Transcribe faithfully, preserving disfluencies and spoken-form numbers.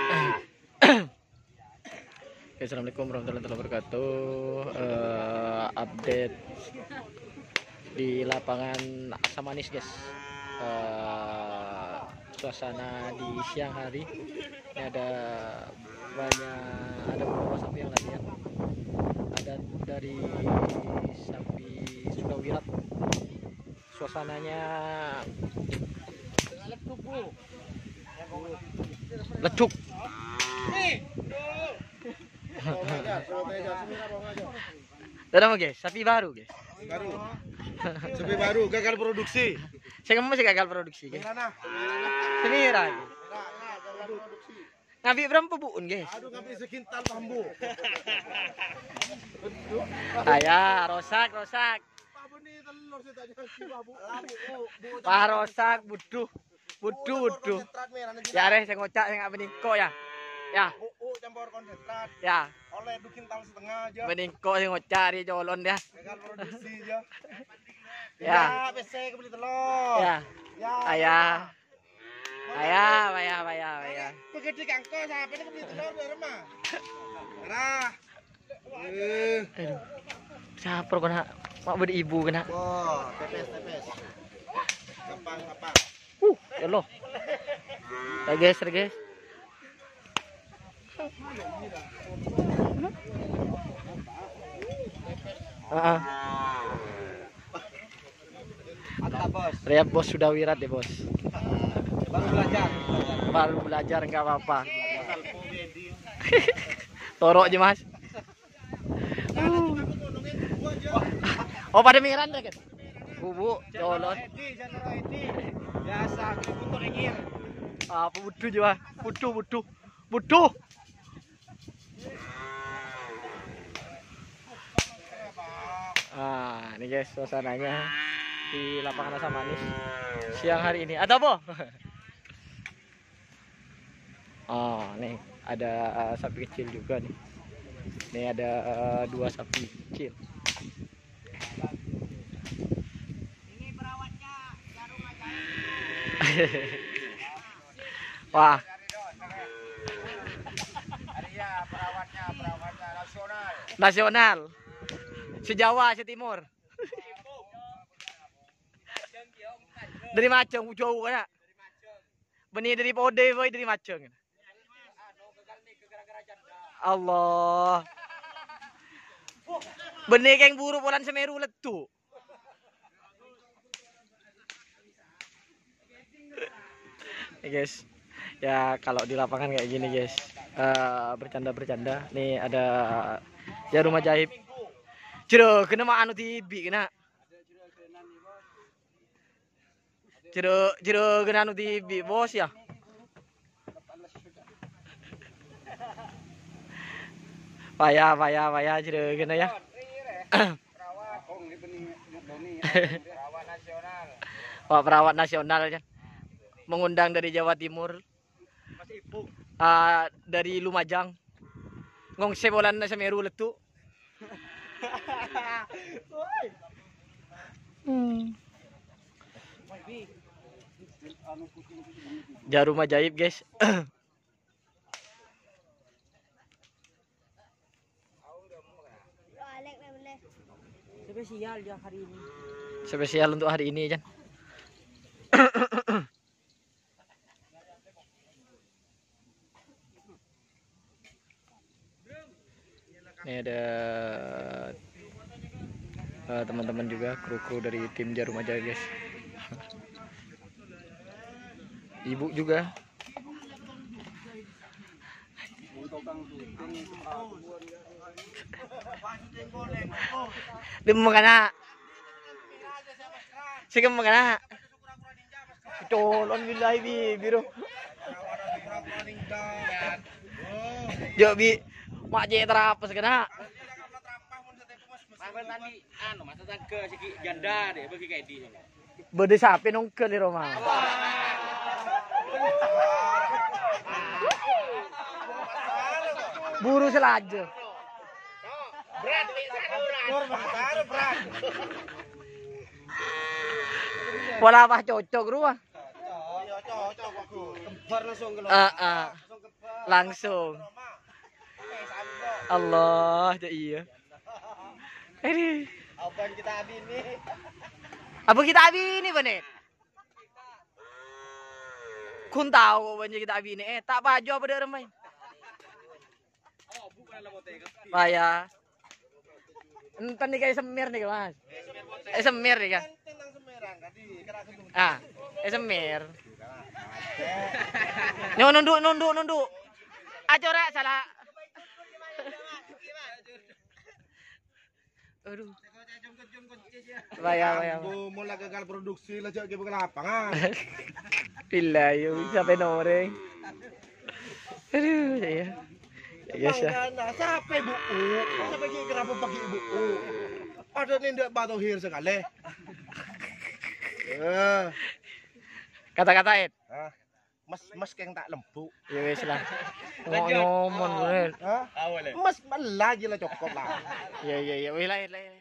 Oke, assalamualaikum warahmatullahi wabarakatuh. Eh, update di lapangan Asam Manis, guys. Eh, suasana di siang hari. Ini ada banyak, ada beberapa sapi yang latihan. Ada dari sapi Sudawirat. Suasananya leduk. Dalam, guys, sapi baru, guys. Baru. Sapi baru, gagal produksi. Saya ngomong sih gagal produksi, guys. Merah, nah. Semira, guys. Ngabi' berapa buun, guys? Aduh, ngabi' sekintal bambu. Ayah, rosak, rosak. Wah, rosak, buduh. Buduh, buduh. Ya, reh, saya ngocak, saya nggak meningko, ya. Ya. Bu'u campur konsentrat. Ya. Oleh du kintal setengah aja. Meningko, saya ngocak, hari colon, ya. Gagal produksi aja. Ya. Ya, pese kebeli telur. Ya. Ya. Ayah. Ayah, ayah, ayah, ayah. Begitu kangko, sampai ini kebeli telur, biar mah. Rah. Eh. Aduh. Siapa kena? Mak beri ibu kena. Wah, pepes, pepes. Gampang, gampang. Uh, ya Allah. Ya, guys, ya, guys. Heeh. Mantap, Bos. Rehab, Bos, sudah wirat deh, Bos. Baru belajar. Baru belajar, nggak apa-apa. Toro' aja, Mas. Oh, pada miran deh, kan? Bubuk, colon. Edi, jangan Edi. Biasa, keliputan nyengir. Apa butuh juga? Butuh, butuh. Butuh. Ah, ini guys, suasananya di lapangan Asam Manis siang hari ini. Ada apa? Oh, nih ada, eh, sapi kecil juga nih. Ini ada, eh, dua sapi kecil. Wah. Nasional. Se-Jawa, se-Timur. Dari Majang, jauh kan, ya? Bânnè dâri Podè, bhâi, dâri Majâng. Allah. Bânnè kèng buru polana Semeru lettu. Ya, guys. Ya, kalau di lapangan kayak gini, guys. Eh, bercanda-bercanda. Nih ada jarum ajaib. Jero, kena ma' anu tibi' kena. Jero, jero kena anu tibi', Bos, ya. Paya, paya, paya, jero kena, ya. Wah, perawat nasional, ya. Mengundang dari Jawa Timur. Ah, dari Lumajang. Ngongse polana Semeru lettu. Hmm. Jarum ajaib, guys. Spesial ya hari ini. Spesial untuk hari ini, Jan. Ini ada, eh, teman-teman juga, kru-kru dari tim Jarum Ajaib, guys. Ibu juga. Dem kana. Sing kana. Colon billahi bi, biro. Yo, bi, mak cek terapes kena. Sampeyan tadi, anu, masa tangga segi janda deh, bagi kayak di sono. Bâdâ sapè nongkel è roma. Buru salaja. Berat, berat. Pola pas cocok, rowa. Iya, cocok, bagus. Kembar langsung kalau. Ah, ah. Langsung kembar. Langsung. Allah, jâ' iyâ. Aduh. Abang kita abini. Abang kita abini, bâ'na. Kun tao bânnya' kita abini. Eh, ta' paju apa dâ' remma? Paya. Enten nèka èsemmer nèka, Mas. Èsemmer nèka. Ah, èsemmer. Nyo, nunduk, nunduk, nunduk. Aco ra, sala. Aduh. Paya, paya. Ambu, mon la gagal produksi, la jâ' ghibâ ka lapangan. Bilâ, yo, sampè' norèng. Aduh, ya. Ya, ya, sya. Mangkana, sampè' bu'u? Sampè' ghi' kenapa paghi' bu'u? Padâ nèndhâ Pak Thohir sakalè. Eh. Kata-kata, Ed. Hah? Mas, mas kèng ta' lembu'. Ya wis lah. Lanjut. Ngomong, Ed. Hah? Awal, ya? Mas, la jâ' la cokop lah. Ya, ya, ya. Wis lah, Ed, lah, Ed.